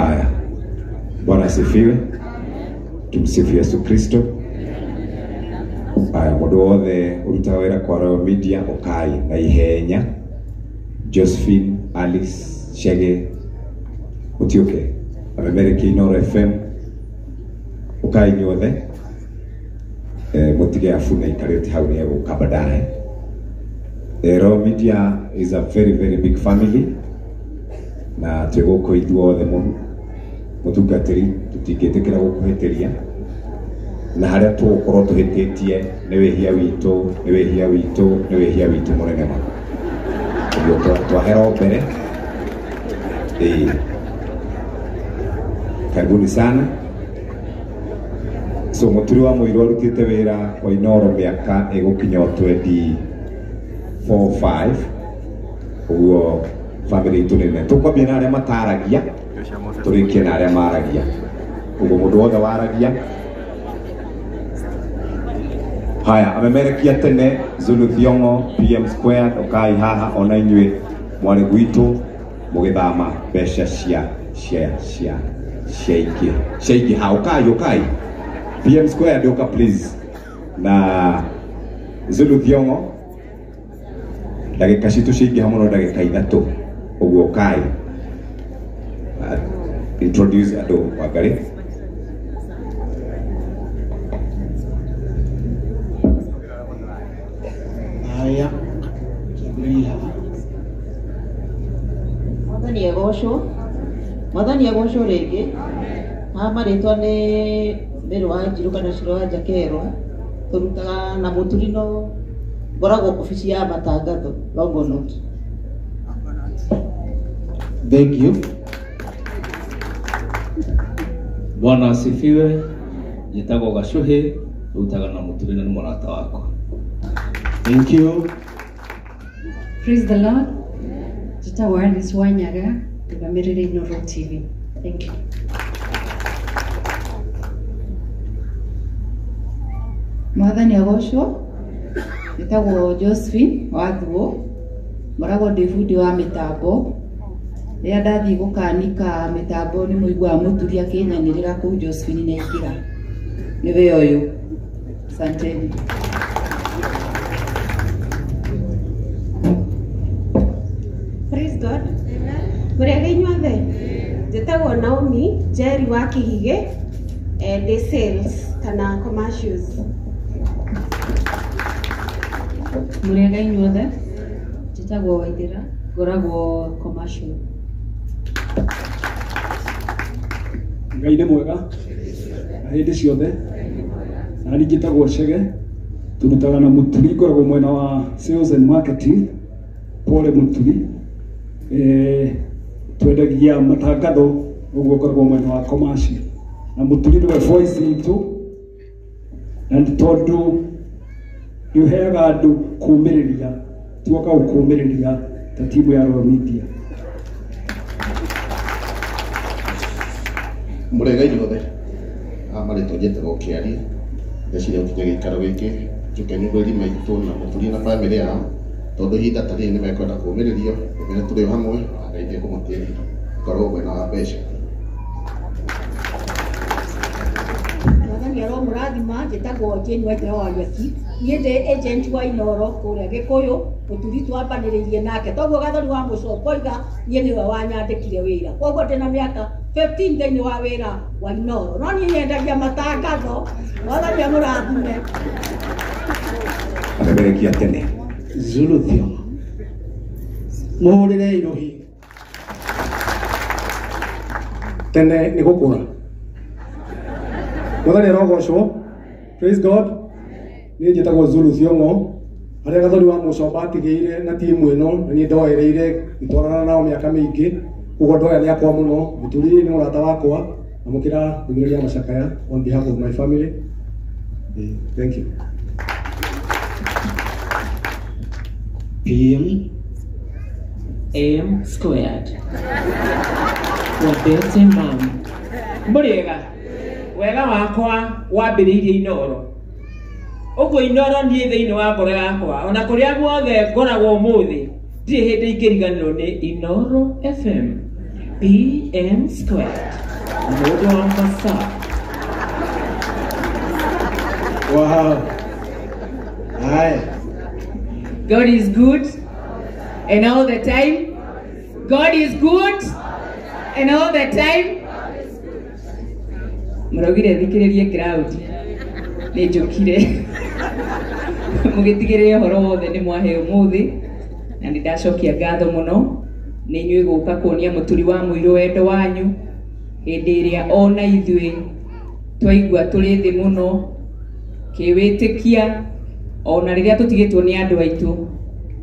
Haya, Bwana asifiwe. Tumsifu Yesu Kristo. Haya, mundu wothe urutaga wira kwa Royal Media ukai na ihenya. Josephine, Alice, Shege, Mutiuke, amemereki Inooro FM, ukai inyuothe. Mutige afu na ikarĩte hau nĩ egũka baadaye. Royal Media is a very very big family na twĩ gũkũ ithuothe mũtungatĩri tũtingĩtĩkĩra gũkũhĩtĩria na harĩa tũgũkorwo tũhĩtĩtie nĩ wĩhia witũ, nĩ wĩhia witũ, nĩ wĩhia witũ mũnene mũno. Ũguo twahera mbere. Karibuni sana. So Mũturi wa Mũirũ arutĩte wĩra wa Inooro mĩaka ĩgũkinya o 24-5. Ũguo family itũ nĩ nene. Tũkwambia na arĩa mataragia, tũrĩkie na arĩa maragia. Ũguo mũndũ wothe waragia. Haya, amemerekia tene Zulu Thiong'o, PM Square, ũkai haha ona inyuĩ mwarĩ gwitũ mũgĩthama mbeca cia cia cia cia ingĩ cia ingĩ ha ũkai ũkai PM Square ndoka please. Na Zulu Thiong'o ndagĩka citũ ciaingĩha mũno ndagĩka ithatũ ũguo ũkai introduce andũ Wangari. Haya, Mwathani agocwo, Mwathani agocwo rĩngĩ. Haha marĩtwa nĩ Mary wa Njirũ kana Ciro wa Njakerwa. Tũrutaga na Mũturi no ngoragwo obici ya matangatho Longonot. Thank you. Bwana asifiwe. Njĩtagwo Gacuhĩ, rutaga na Mũturi na nĩ mũrata wakwa. Thank you. Praise the Lord. Njĩtagwo Alice Wanyaga, ndũgamĩrĩire Inooro TV. Thank you. Mwathani agocwo. Njĩtagwo Josephine wa Thuo, ngoragwo ndĩ bundi wa mĩtambo. Rĩrĩa ndathiĩ gũkanika mĩtambo nĩ mũiguaga Mũturi akĩnyanĩrĩra kũu Josephine nĩ aingĩra. Nĩwe ũyũ. Asanteni. Praise God. Mũrĩega inyuothe. Njĩtagwo Naomi Njeri wa Kĩhigĩ, ndĩ sales kana commercials. Mũrĩega inyuothe. Njĩtagwo Waithĩra, ngoragwo commercial. Ngai nĩ mwega na hĩndĩ ciothe. Na niĩ njĩtagwo Chege, tũrutaga na Mũturi, ngoragwo mwena wa sales and marketing. Pole Mũturi. Twendagia matangatho, ũguo ngoragwo mwena wa commercial. Na Mũturi nĩwe voice itũ, na nĩ tondũ nĩ ũheaga andũ kũũmĩrĩria, tuoka gũkũũmĩrĩria ta timu ya Royal Media. Mũrĩega inyuothe. Haha marĩtwa njĩtagwo Kĩarie. Ndeciria gũkinya gĩikaro gĩkĩ njũke nyumĩrie maitũ na Mũturi na bamĩrĩ yao, tondũ ihinda ta rĩrĩ nĩmekwenda kũũmĩrĩrio, ndũmĩre tũrĩ o hamwe na Ngai nĩekũmũteithia. Ngorwo mwena wa mbeca. Mwathani aromũrathima. Njĩtagwo Jane Waithera wa Wariũki. Niĩ ndĩ agent wa Inooro kũrĩa Gĩkũyũ. Mũturi twambanĩrĩirie nake, toguo Gathoni wa Mũcomba oiga niĩ nĩwe wanyandĩkire wĩra. Koguo ndĩna mĩaka 15 thĩinĩ wa wĩra wa Inooro. No niĩ nyendagia matangatho. Mwathani amũrathime. Amemerekia tene. Zulu Thiong'o. Mũhũrĩre irũhi. Tene nĩ gũkũra. Mwathani arogocwo. Praise God. Niĩ njĩtagwo Zulu Thiong'o. Harĩa Gathoni wa Mũcomba atigĩire na timu ĩno, na niĩ ndoereire ngĩtwarana nao mĩaka mĩingĩ. Ũguo andũ aya nĩ akwa mũno. Mũturi nĩ mũrata wakwa. Amũkĩra ndũmĩrĩri ya macakaya on behalf of my family. Thank you. PM M squared. Wendete mam. Mũrĩega. Wega wakwa wambĩrĩirie Inooro. Ũguo Inooro niĩ thĩinĩ wa ngoro yakwa, ona kũrĩa guothe ngoragwo ũmũthĩ, ndirĩ hĩndĩ ingĩriganĩrwo nĩ Inooro FM. BM squared. Mũndũ wa masaa. Wow. Haya. God is good and all the time. God is good and all the time. Mũraugire thikĩrĩrie crowd. Nĩ njũkire. Mũgĩtigĩrĩre ũhoro wothe nĩ mwahe ũmũthĩ na nĩ ndacokia ngatho mũno nĩ inyuĩ gũka kuonia mũturi wa mũirũ wendo wanyu hĩndĩ ĩrĩa ona ithuĩ twaigua tũrĩ thĩ mũno kĩwĩtĩkia ona rĩrĩa tũtigĩtwo nĩ andũ aitũ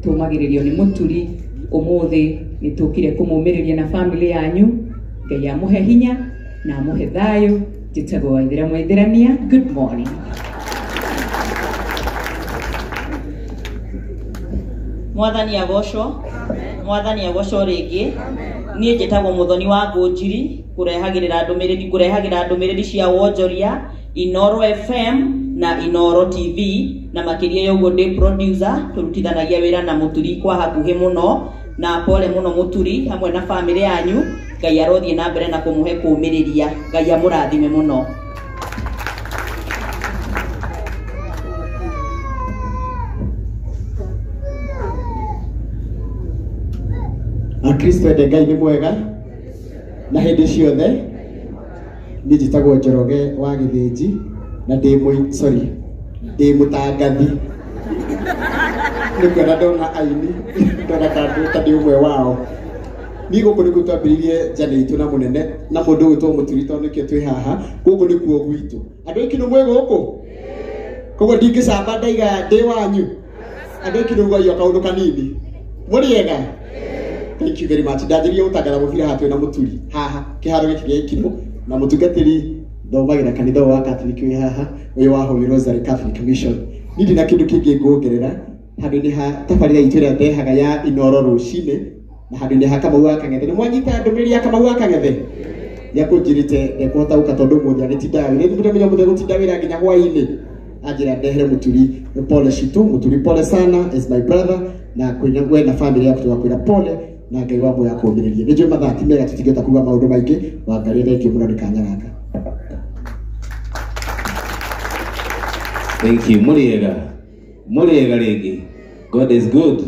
tũmagĩrĩrio nĩ mũturi ũmũthĩ nĩ tũkire kũmũmĩrĩria na family yanyu. Ngai amũhe hinya na amũhe thayũ. Njĩtagwo Waithĩra Mwaithĩrania. Good morning. Mwathani agocwo. Mwathani agocwo rĩngĩ. Niĩ njĩtagwo Mũthoni wa Ngũnjiri, kũrehagĩrĩra ndũmĩrĩri cia wonjoria Inoro FM na Inoro TV, na makĩria ya ũguo ndĩ producer, tũrutithanagia wĩra na mũturi kwa hakuhĩ mũno, na pole mũno mũturi hamwe na family yanyu. Ngai arothiĩ na mbere na kũmũhe kũũmĩrĩria. Ngai amũrathime mũno. Akristo ende Ngai nĩ mwega na hĩndĩ ciothe. Niĩ njĩtagwo Njoroge wa Gĩthĩnji na ndĩ mũtangathi. Nĩ kuona ndona aini ndona ta ndĩ ũmwe wao. Niĩ gũkũ nĩkuo twambĩrĩirie njane itũ na mũnene na mũndũ ũgwĩtwo Mũturi tondũ nĩkĩo twĩ haha. Gũkũ nĩkuo gwitũ. Andũ aingĩ nĩ mwĩ gũkũ, koguo ndingĩcamba ndaiga ndĩ wanyu. Andũ aingĩ nĩ ũguo kaũndũ kanini. Mũrĩega? Thank you very much. Ndanjĩrĩria gũtangatha mũbira haha twĩ na mũturi haha kĩharo gĩkĩ gĩa Ikinũ na mũtungatĩri thomagĩra kanitha wa Catholic wĩ haha ũyũ wa Holy Rosary Catholic Mission. Niĩ ndina kĩndũ kĩngĩ nguongerera handũ-inĩ ha tabarĩra itũ ĩrĩa ndehaga ya Inoro rũcinĩ na handũ-inĩ ha Kamau wa Kang'ethe. Nĩ mwanyita ndũmĩrĩri ya Kamau wa Kang'ethe ya kũnjĩrĩte ndekũhota gũka tondũ ũmũthĩ agĩtindaga wĩra. Ithuĩ tũmenya ũmũthĩ gũtinda wĩra nginya hwaĩ-inĩ. Anjĩra ndehere mũturi pole citũ. Mũturi pole sana is my brother, na kwĩna we na family yaku tũgakwĩra pole na Ngai wa muoyo akũũmĩrĩrie. Nĩ njũĩ mathaa ti mega tũtingĩhota kuga maũndũ maingĩ. Wangarĩ thengiũ mũno nĩ kanya gaka. Thank you. Mũrĩega. Mũrĩega rĩngĩ. God is good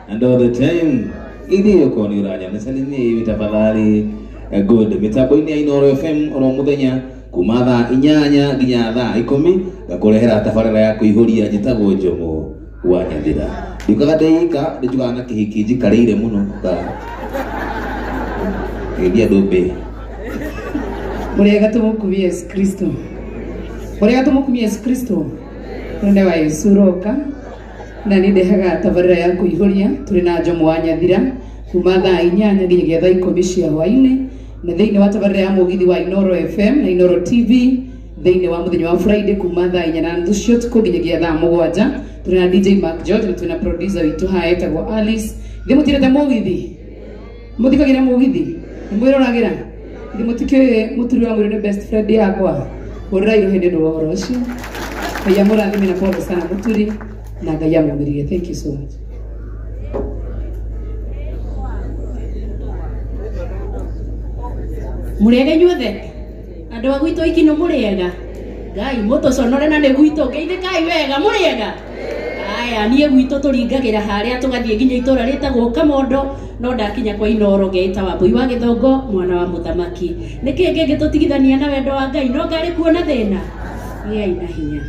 and all the time. Ithuĩ okorwo nĩ ũranya nisalimie hivi tafadhali. Good. Mĩtambo-inĩ ya Inoro FM oro mũthenya kuma thaa 8 nginya thaa 10 ngakũrehera tabarĩra ya kũihũria. Njĩtagwo Njomo wa Nyathira. Ndiugaga ndĩika ndĩnjugaga na kĩhiki njikarĩire mũno ngeithia andũ mbĩ. Mũrĩega tũmũkumie Yesu Kristo. Mũrĩega tũmũkumie Yesu Kristo. Mũnene wa Yesu ũroka na nĩ ndehaga tabarĩra ya kũihũria tũrĩ na Njomo wa Nyathira kuma thaa 8 nginyagia thaa 10 cia hwaĩ-inĩ, na thĩinĩ wa tabarĩra ya mũgithi wa Inoro FM na Inoro TV thĩinĩ wa mũthenya wa Friday kuma thaa 4:30 cia ũtukũ nginyagia thaa 7. Tũrĩ na DJ Mark George na twĩna producer witũ haha etagwo Alice. Ithuĩ mũtirete mũgithi, mũthikagĩra mũgithi, nĩ mwĩroragĩra. Ithuĩ mũtikĩũĩ mũturi wa mwĩrĩ nĩ best friend yakwa. Hũrĩrai rũhĩ nĩ ũndũ wa ũhoro ũcio. Ngai amũrathime na pole sana mũturi na Ngai amũmĩrĩrie. Thank you so much. Mũrĩega inyuothe andũ a gwitũ Ikinũ, mũrĩega? Ngai mũtũconore na nĩ gwitũ, ngeithĩkai wega. Mũrĩega? Aya, niĩ gwitũ tũringagĩra harĩa tũgathiĩ nginya itũra rĩtagwo Kamondo, no ndakinya kwa Inoro ngeĩta Wambui wa Gĩthongo mwana wa mũthamaki. Nĩkĩ kĩngĩtũtigithania na wendo wa Ngai? No ngarĩ kuona thĩna. Gĩai na hinya.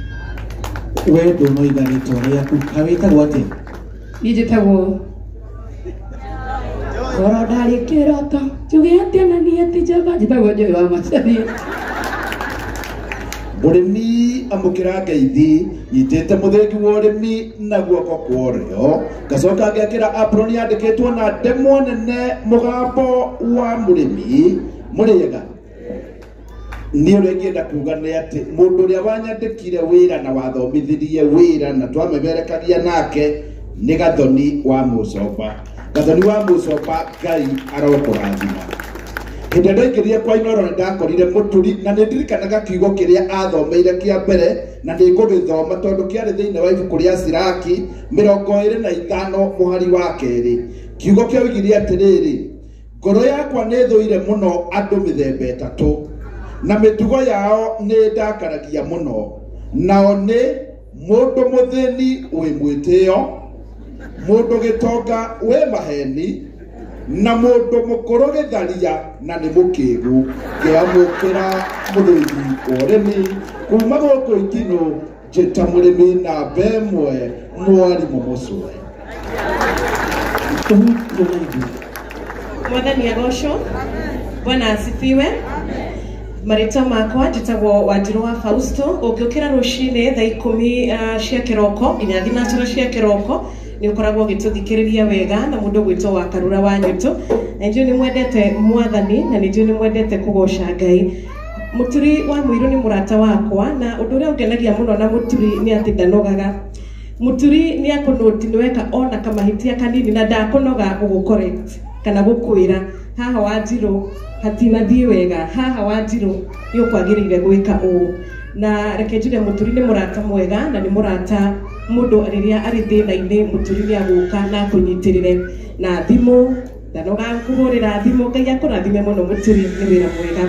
We ndũnoiga rĩtwa rĩaku, kawĩtagwo atĩa? Niĩ njĩtagwo Koro ndarĩ kĩroto njuge atĩa na niĩ ti njamba. Njĩtagwo Joy wa Macharia. Mũrĩmi amũkĩra ngeithi nyitĩte mũthĩgi wa ũrĩmi na guoko kwa ũrĩo, ngacoka ngekĩra apron yandĩkĩtwo na ndemwa nene mũgambo wa mũrĩmi. Mũrĩega? Niĩ ũrĩa ingĩenda kuga nĩ atĩ mũndũ ũrĩa wanyandĩkire wĩra na wathomithirie wĩra na twamemerekagia nake nĩ Gathoni wa Mũcomba. Gathoni wa Mũcomba, Ngai arokũrathima. Hĩndĩ ĩrĩa ndaingĩrire kwa Inoro nĩ ndakorire mũturi na nĩ ndirikanaga kiugo kĩrĩa athomeire kĩa mbere na nĩ ngũgĩthoma tondũ kĩarĩ thĩinĩ wa ibuku rĩa Siraki 25 mũhari wa 2. Kiugo kĩoigire atĩrĩrĩ, Ngoro yakwa nĩ thũire mũno andũ mĩthemba ĩtatũ, na mĩtugo yao nĩ ndakaragia mũno. Nao nĩ mũndũ mũthĩni wĩ mwĩtĩo, mũndũ gĩtonga wĩ maheni, na mũndũ mũkũrũ gĩtharia na nĩ mũkĩgu. Ngĩamũkĩra mũthĩgi wa ũrĩmi kuma gũkũ Ikinũ, njĩta mũrĩmi namba ĩmwe, mwarimũ mũcwe. Mwathani agocwo. Bwana asifiwe. Marĩtwa makwa njĩtagwo Wanjirũ wa Fausto. Ũngĩũkĩra rũcinĩ thaa 10 cia kĩroko nginya 3 cia kĩroko nĩ ũkoragwo ũgĩtũthikĩrĩria wega na mũndũ ũgwĩtwo wa Karura wa Nyũtũ. Na njũĩ nĩ mwendete mwathani na nĩ njũĩ nĩ mwendete kũgoca Ngai. Mũturi wa Mũirũ nĩ mũrata wakwa, na ũndũ ũrĩa ũngenagia mũno na Mũturi nĩ atĩ ndanogaga. Mũturi nĩ akũnũti nĩ weka ona kamahĩtia kanini na ndakũnoga gũgũ-correct kana gũkwĩra haha Wanjirũ hatinathiĩ wega, haha Wanjirũ nĩ ũkwagĩrĩire gwĩka ũũ. Na reke njuge Mũturi nĩ mũrata mwega na nĩ mũrata mũndũ rĩrĩa arĩ thĩna-inĩ Mũturi nĩ agũka na akũnyitĩrĩre na thimũ, ndanoga kũhũrĩra thimũ. Ngai akũrathime mũno Mũturi, nĩ wĩra mwega.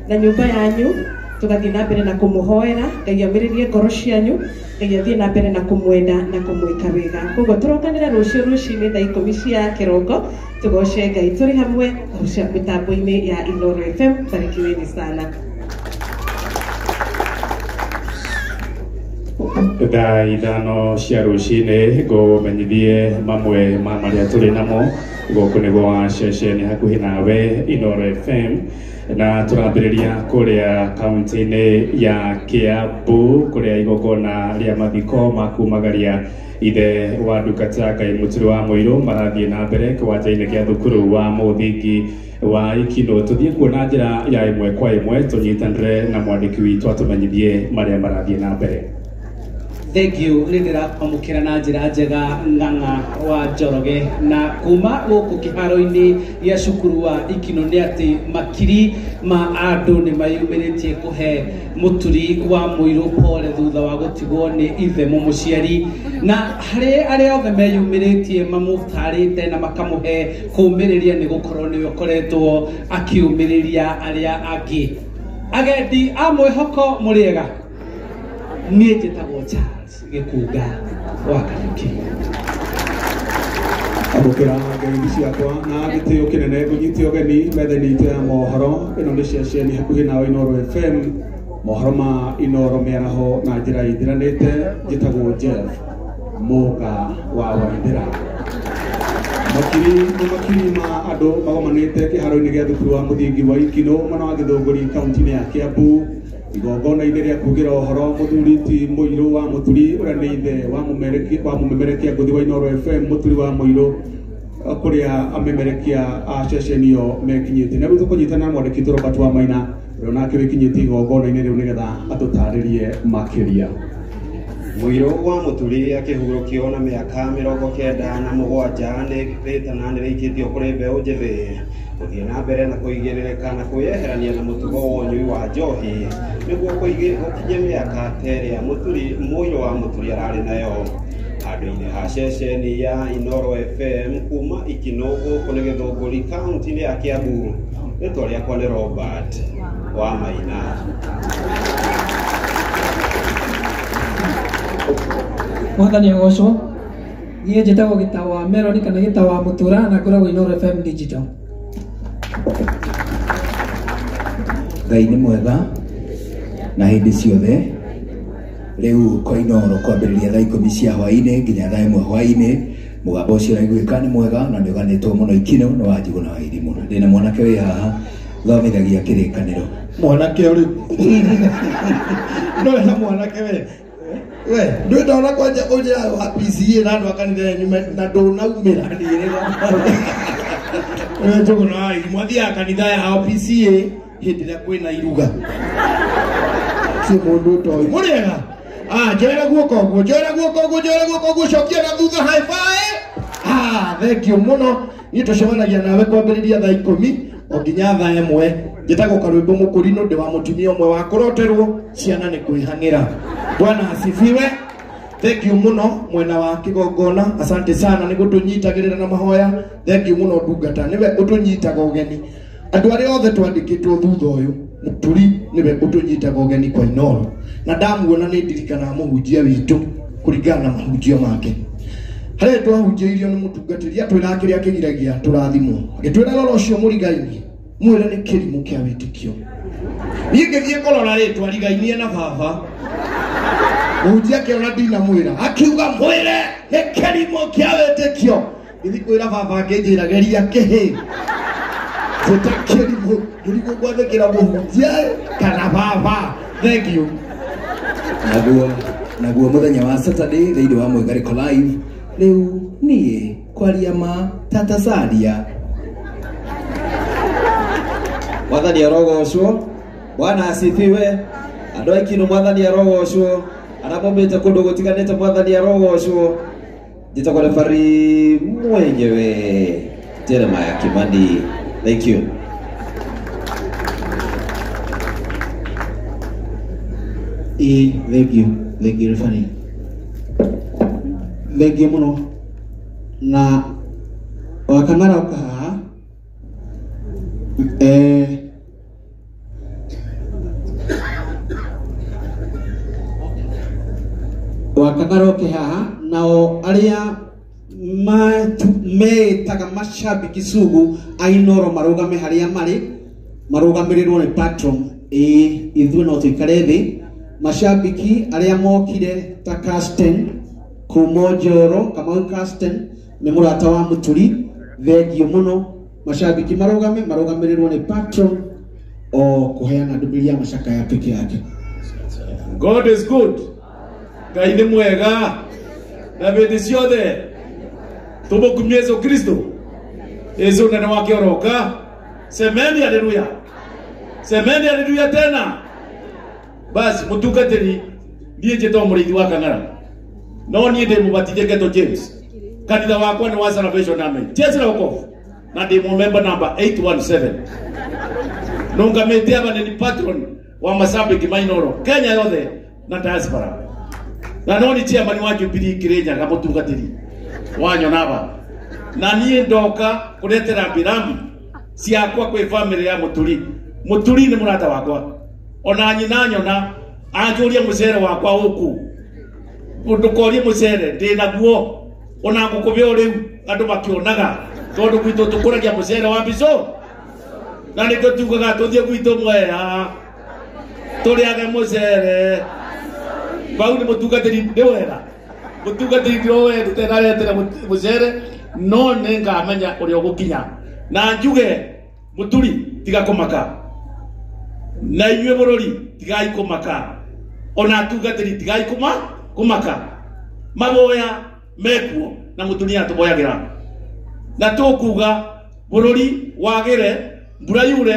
Na nyũmba yanyu tũgathiĩ na mbere na kũmũhoera Ngai amĩrĩrie ngoro cianyu, Ngai athiĩ na mbere na kũmwenda na kũmwĩka wega. Koguo tũrokanĩre rũciũ rũcinĩ thaa 10 cia kĩroko tũgoce Ngai tũrĩ hamwe mĩtambo-inĩ ya Inooro FM. Barikiweni sana. Thaa 5 cia rũcinĩ ngũmenyithie mamwe ma marĩa tũrĩ namo gũkũ nĩ gwa ceceni hakuhĩ nawe Inooro FM, na tũrambĩrĩria kũrĩa kaunti-inĩ ya Kiambu kũrĩa igongona rĩa mathiko ma kumagaria ithe wa ndungata Ngai Mũturi wa Mũirũ marathiĩ na mbere kĩwanja-inĩ gĩa thukuru wa mũthingi wa Ikinũ. Tũthiĩ kuona njĩra ya ĩmwe kwa ĩmwe, tũnyitanĩre na mwandĩki witũ atũmenyithie marĩa marathiĩ na mbere. Thank you. Nĩ ndĩrakwamũkĩra na njĩra njega Ng'ang'a wa Njoroge, na kuma gũkũ kĩharo-inĩ gĩa cukuru wa Ikinũ nĩ atĩ makiri ma andũ nĩ mayumĩrĩtie kũhe Mũturi wa Mũirũ pole thutha wa gũtigwo nĩ ithe mũmũciari, na harĩ arĩa othe meyumĩrĩtie mamũtarĩte na makamũhe kũũmĩrĩria nĩ gũkorwo nĩwe ũkoretwo akĩũmĩrĩria arĩa angĩ. Agendi a mwĩhoko mũrĩega, niĩ njĩtagwo Charles Gĩkunga wa Kariuki. Amũkĩra ngeithi ciakwa na gĩtĩo kĩnene ngũnyite ũgeni metha-inĩ itũ ya mohoro. Ĩno nĩ ceceni hakuhĩ nawe Inooro FM, mohoro ma Inooro mĩaraho na njĩra ĩthiranĩte. Njĩtagwo Jeff Mũga wa Waithĩra. Makiri nĩ makiri ma andũ magomanĩte kĩharo-inĩ gĩa thukuru wa mũthingi wa Ikinũ mwena wa Gĩthũngũri kaunti-inĩ ya Kiambu, igongona-inĩ rĩa kugĩra ũhoro mũthuri ti Mũirũ wa Mũturi ũrĩa nĩ ithe wa mũmemerekia ngũthi wa Inooro FM Mũturi wa Mũirũ, kũrĩa amemerekia a ceceni ĩyo mekinyĩte. Na rĩu tũkũnyitana na mwandĩki witũ Robert wa Maina ũrĩa onake wĩkinyĩtie igongona-inĩ rĩu nĩgetha atũtarĩrie makĩria. Mũirũ wa Mũturi akĩhurũkio na mĩaka 97 nĩ rĩtana nĩ rĩikĩtio kũrĩ mbeũ njĩthĩ gũthiĩ na mbere na kũigĩrĩrĩka na kwĩyeherania na mũtugo wa ũnyui wa njohi nĩguo gũkinyia mĩaka ta ĩrĩa Mũirũ wa Mũturi ararĩ nayo. Handũ-inĩ ha ceceni ya Inooro FM kuma Ikinũ gũkũ nĩ Gĩthũngũri kaunti-inĩ ya Kiambu, rĩtwa rĩakwa nĩ Robert wa Maina. Mwathani agocwo. Niĩ njĩtagwo Gĩta wa Melody kana Gĩta wa Mũtura na ngoragwo Inooro FM Digital. Ngai nĩ mwega na hĩndĩ ciothe. Rĩu kwa Inooro kwambĩrĩria thaa 10 cia hwaĩ-inĩ nginya thaa 1 hwaĩ-inĩ. Mũgambo ũcio ũraiguĩka nĩ mwega na nĩ ũganĩtwo mũno Ikinũ nĩ wa Njugũ na wa Irimũ. Ndĩna mwanake wĩ haha thomithagia kĩrĩkanĩro. Mwanake ũrĩkũ? No wĩna mwanake we. We, ndũĩ ndona kwanja ũnjĩraga wa PCA na andũ a kanitha yanyu na ndũnaumĩra. We Njugũ na wa Irimũ athiaga kanitha yao PCA hĩndĩ ĩrĩa kwĩna iruga. Ti mũndũ ũtoĩ. Mũrĩega? Ah, njoera guoko ũguo, njoera guoko ũguo, njoera guoko ũguo, cokia na thutha, high five. Ah, thank you mũno. Niĩ tũcemanagia nawe kwambĩrĩria thaa 10 o nginya thaa 1. Njĩtagwo Karwĩmbo Mũkũrinũ, ndĩ wa mũtumia ũmwe wa kũroterwo ciana nĩ kwĩhang'ĩra. Bwana asifiwe. Thank you muno mwena wa kigongona, asante sana ni gutunyitagirira na mahoya. Thank you muno ndungata, niwe utunyitaga ugeni. Andu aria othe twandikitwo thutha uyu Muturi niwe utunyitaga ugeni kwa Inoro, na ndamuona ni ndirikana muhunjia witu kuringana na mahunjio make. Haria twahunjĩirio nĩ mũtungatĩri atwĩra kĩrĩa kĩgiragia tũrathimwo, agĩtwĩra rora ũcio mũrigaini mwĩre nĩ kĩrimũ kĩa wĩtĩkio. Niĩ ngĩthiĩ kũrora rĩtwa rigainie na baba, mũhunjia akĩona ndinamwĩra, akiuga mwĩre nĩ kĩrimũ kĩa wĩtĩkio. Ngĩthiĩ kwĩra baba akĩnjĩra geria kĩhĩ njĩta kĩrimũ, ndũrigwo gwathĩkĩra mũhunjia kana baba. Thank you. Naguo muthenya wa Saturday thĩinĩ wa Mwĩgarĩko Live rĩu niĩ kwaria ma Tata Saria. Mwathani arogocwo, Bwana asifiwe. Andũ a Ikinu mwathani arogocwo, arĩa maumĩte kũndũ gũtiganĩte mwathani arogocwo. Njĩtagwo refari mwenyewe Jeremiah Kimani. Thank you. Thank you, thank you referee. Thank you muno. Na wakang'ara ũka haha wakang'ara ũke haha nao arĩa meĩtaga mashabiki sugu a Inoro marũgame harĩa marĩ marũgamĩrĩrwo nĩ patron. Ithuĩ no tũikare thĩ. Mashabiki arĩa mokire ta Carsten kuma Njoro, Kamau Carsten nĩ mũrata wa Muturi, thengiũ mũno. Mashabiki marũgame marũgamĩrĩrwo nĩ patron o kũheana ndũmĩrĩri ya macakaya peke yake. God is good. Ngai nĩ mwega na hĩndĩ ciothe. Tũmũkumie Yesu Kristo. Yesu nene wake oroka. Semeni haleluya. Semeni haleluya tena. Basi mutungatĩri niĩ njĩtagwo mũrĩithi wa Kang'ara, no niĩ ndĩ mũbatithie Geto James. Kanitha wakwa nĩ wa Salvation Army, Jeshi la Wokovu, na ndĩ mũmemba namba 817. Nũngamĩte aba nĩ patron wa mashabiki ma Inoro Kenya yothe na diaspora, na no nĩ chairman wa Jubilee Kirinyaga mũtungatĩri wa Nyonaba. Na niĩ ndoka kũretera rambirambi ciakwa kwĩ family ya Muturi. Muturi nĩ mũrata wakwa, ona nyina nyona anjũrie mũcere wakwa ũkũ, ndũkorie mũcere ndĩ naguo, ona ngũkũbe o rĩu andũ makĩonaga, tondũ gwitũ tũkũragia mũcere wa mbico, na nĩkĩo tugaga tũthiĩ gwitũ Mwea tũrĩage mũcere. Bau nĩ mũtungatĩri nĩ wega, mũtungatĩri nĩwe ndaretera mũcere, no nĩngamenya ũrĩa ũgũkinya. Na njuge Muturi tiga kũmaka, na inyuĩ bũrũri tigai kũmaka, ona atungatĩri tigai kũmaka. Maboya mekuo na Muturi atũboyagĩra, na tũkuga bũrũri wagĩre, mbura yure,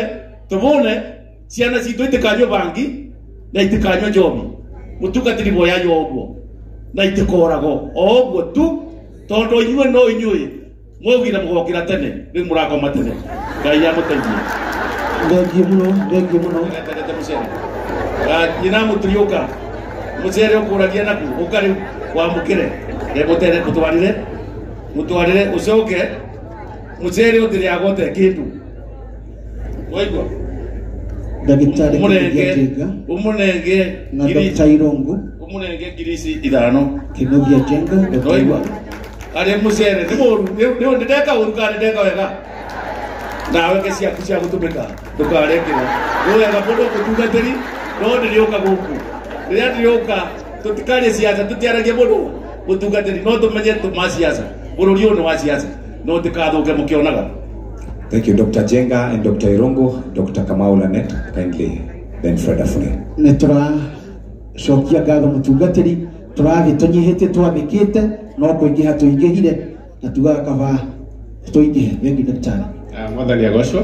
tũbũne, ciana citũ itikanyue bangi na itikanyue njohi. Mũtungatĩri boyayo ũguo na itikoragwo o ũguo tu, tondũ inyuĩ no inyuĩ mwaugire mũgokĩra tene, rĩu mũrakoma tene. Ngai amũteithie. Thengiũ mũno, thengiũ mũno. Nyina Muturi ũka, mũcere ũkũragia naku, ũka rĩu wamũkĩre, mũtere mũtwarĩre, mũtwarĩre ũcoke mũcere ũtĩrĩagwo te kĩndũ. Waigua? Ndagĩtarĩ Kĩnuthia Njenga ũmũnenge na Dr. Irungu, ũmũnenge ngiri ici 5. Kĩnuthia Njenga, Dr. Waigua? Arĩa mũcere nĩ mũru, nĩ ndeka ũru kana nĩ ndeka wega? Nawe ke ciaku cia gũtũmĩka ndũkarekĩra. Nĩ wega mũndũ mũtungatĩri, no ndĩrĩũka gũkũ. Rĩrĩa ndĩrĩũka tũtikarie ciaca, tũtiaragie mũno mũtungatĩri, no tũmenye ma ciaca. Bũrũri ũyũ nĩ wa ciaca, no tũkathũke mũkĩonaga. Thank you, Dr. Jenga and Dr. Irungu. Dr. Kamau Lanet, kindly, then Fred Afune. Nĩ tũracokia ngatho mũtungatĩri, tũrathiĩ tũnyihĩte twathĩkĩte, no kũingĩha tũingĩhire, na tugaga kaba tũingĩhe. Thank you, Daktari. Mwathani agocwo,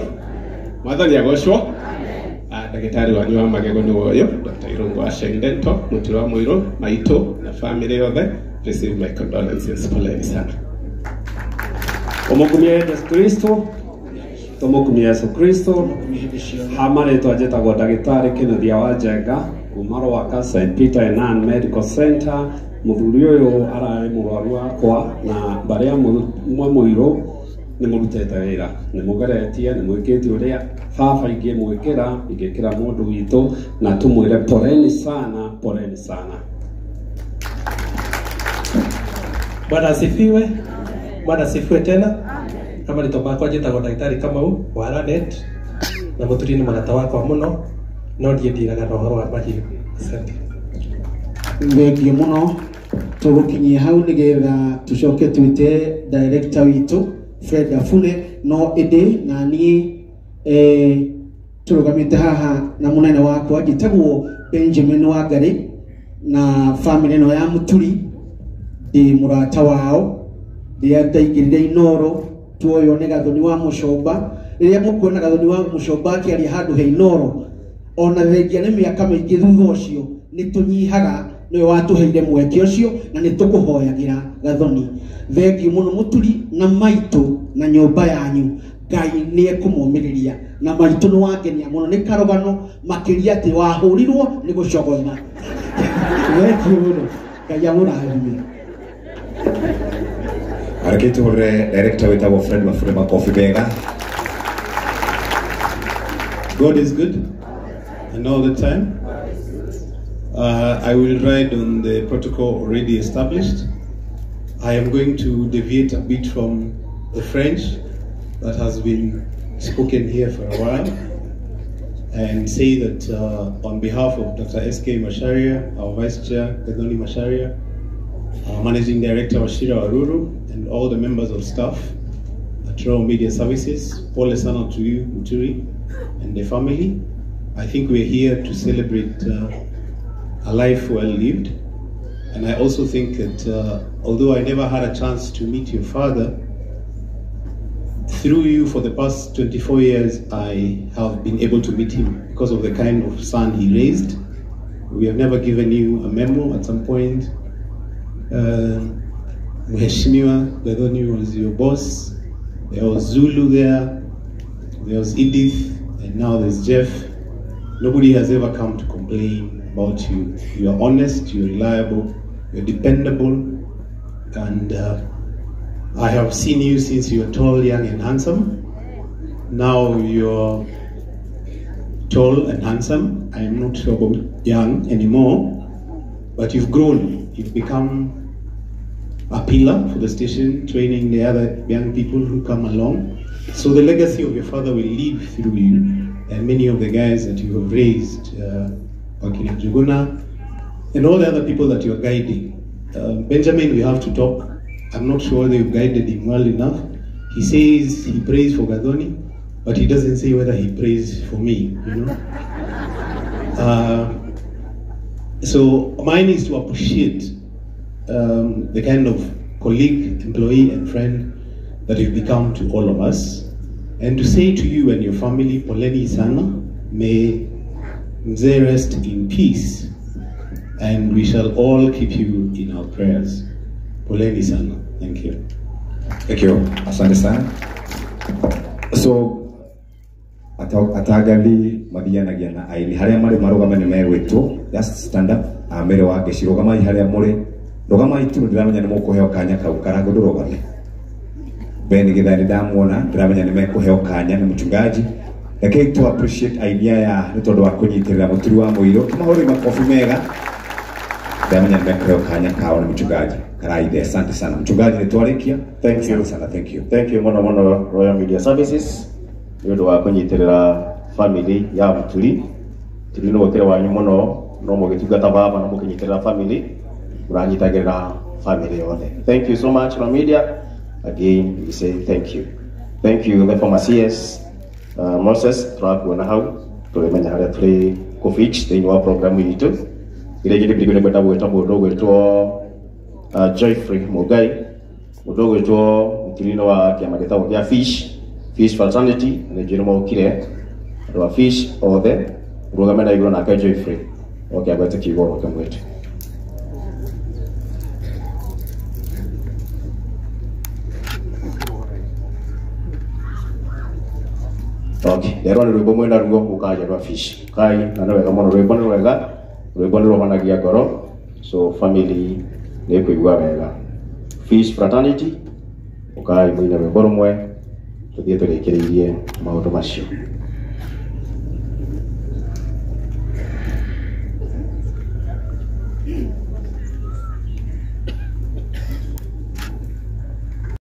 Mwathani agocwo. Ndagĩtarĩ wanyu wa magego nĩ ũyũ Dr. Irungu wa Shine Dental, Mũturi wa Mũirũ, maitũ na family yothe. Receive my condolences, poleni sana. Tũmũkumie Yesu Kristo, tũmũkumie Yesu Kristo. Hama rĩtwa njĩtagwo ndagĩtarĩ Kĩnuthia wa Njenga kuma Rwaka St Peter and Ann Medical Center, Muthuri uyu arari murwaru wakwa na mbarĩ ya Mũirũ nĩ mũrutĩte wĩra, nĩ mũgeretie, nĩ mwĩkĩte ũrĩa baba ingĩmwĩkĩra, ingĩkĩra mũndũ witũ, na tũmwĩre poleni sana, poleni sana. Bwana asifiwe. Bwana asifiwe tena. Kama nĩ makwa njĩtagwo ndagĩtarĩ Kamau wa Lanet na mũturi nĩ mũrata wakwa mũno, no ndiĩ ndiraga na ũhoro wa mahiũ. Asante. Thengiũ mũno. Tũgũkinyia hau nĩgetha tũcoke twĩte director witũ Fred Afune, no ĩndĩ na niĩ tũrũgamĩte haha na mũnene wakwa njĩtagwo Benjamin Wangari na family ĩno ya Mũturi, ndĩ mũrata wao rĩrĩa ndaingĩrire Inooro tuoywo nĩ Gathoni wa Mũcomba. Rĩrĩa mũkuona Gathoni wa Mũcomba akĩaria handũ he Inooro, ona thengia nĩ mĩaka mĩingĩ thutha ũcio nĩ tũnyihaga, nĩwe watũheire mweke ũcio na nĩ tũkũhoyagĩra Gathoni. Thengiũ mũno Mũturi na maitũ na nyũmba yanyu, Ngai nĩ ekũmũmĩrĩria na maitũ nĩ wangenia mũno nĩ karũgano makĩria atĩ wahũrirwo nĩ gũcogotha. Thengiũ mũno, Ngai amũrathime. Reke tũhũrĩre director wĩtagwo Fred Mafure makobi mega. God is good and all the time. I will ride on the protocol already established. I am going to deviate a bit from the French that has been spoken here for a while and say that on behalf of Dr. S.K. Macharia, our Vice Chair, Gathoni Macharia, our Managing Director, Wachira Waruru, and all the members of staff at Royal Media Services, pole sana to you, Muturi, and the family. I think we're here to celebrate a life well lived. And I also think that although I never had a chance to meet your father, through you for the past 24 years, I have been able to meet him because of the kind of son he raised. We have never given you a memo at some point. Mheshimiwa Gathoni was your boss. There was Zulu there, there was Edith, and now there's Jeff. Nobody has ever come to complain about you. You are honest, you're reliable, you're dependable, and I have seen you since you were tall, young, and handsome. Now you're tall and handsome. I am not sure about young anymore, but you've grown. You've become a pillar for the station, training the other young people who come along. So the legacy of your father will live through you, and many of the guys that you have raised, Wakina Juguna, and all the other people that you're guiding. Benjamin, we have to talk. I'm not sure whether you've guided him well enough. He says he prays for Gathoni, but he doesn't say whether he prays for me, you know. So mine is to appreciate the kind of colleague, employee, and friend that you've become to all of us, and to say to you and your family, poleni sana, may Mzee rest in peace, and we shall all keep you in our prayers. Poleni sana. Thank you. Thank you. Asante sana. So atagathi mathianagia na aini haria mari marugame ni megwitwo, just stand up. Amere wa ngeci rugamai haria muri, rugamai tu, ndiramenya ni mukuheo kanya kau karango ndurugame. Ben githani ndamuona ndiramenya ni mekuheo kanya ni mchungaji. Rekei tu appreciate aini aya ni tondu wa kunyitirira Mũturi wa Mũirũ, tumahũrĩre makobi mega. Ndiramenya ni mekuheo kanya kao ni mchungaji Karaithe. Asante sana mchungaji, nitwarikia. Thank you sana. Thank you. Thank you muno muno Royal Media Services nĩ ũndũ wa kũnyitĩrĩra family ya Mũturi. Mũturi nĩ ũkĩre wanyu mũno, no mũgĩtungata baba na mũkĩnyitĩrĩra family, mũranyitagĩrĩra family yothe. Thank you so much Royal Media. Again, we say thank you. Thank you the former CS Moses, tũrakuona hau tũrĩmenya harĩa tũrĩ kũfitch thĩinĩ wa programu itũ. Ĩrĩa ĩngĩ ndĩkwenda kwenda gwĩta mũndũ ũgwĩtwo Joyfrey Mugai, mũndũ ũgwĩtwo mũturi-inĩ wa kĩama gĩtagwo gĩa Fish Fraternity, nĩ njũĩ nĩ mokire andũ a Fish othe, rũgame na igũrũ nake Joyfrey oke agwete kiugo oke mwĩte. Okay, rero nĩ rwĩmbo mwena ruo mũkaria rwa Fish kai, na nĩ wega mũno, rwĩmbo nĩ rwega, rwĩmbo nĩ rũhonagia ngoro. So family Nĩ kũigua wega. Fish Fraternity ũkai mũine rwĩmbo rũmwe tũthiĩ tũrĩkĩrĩirie maũndũ macio.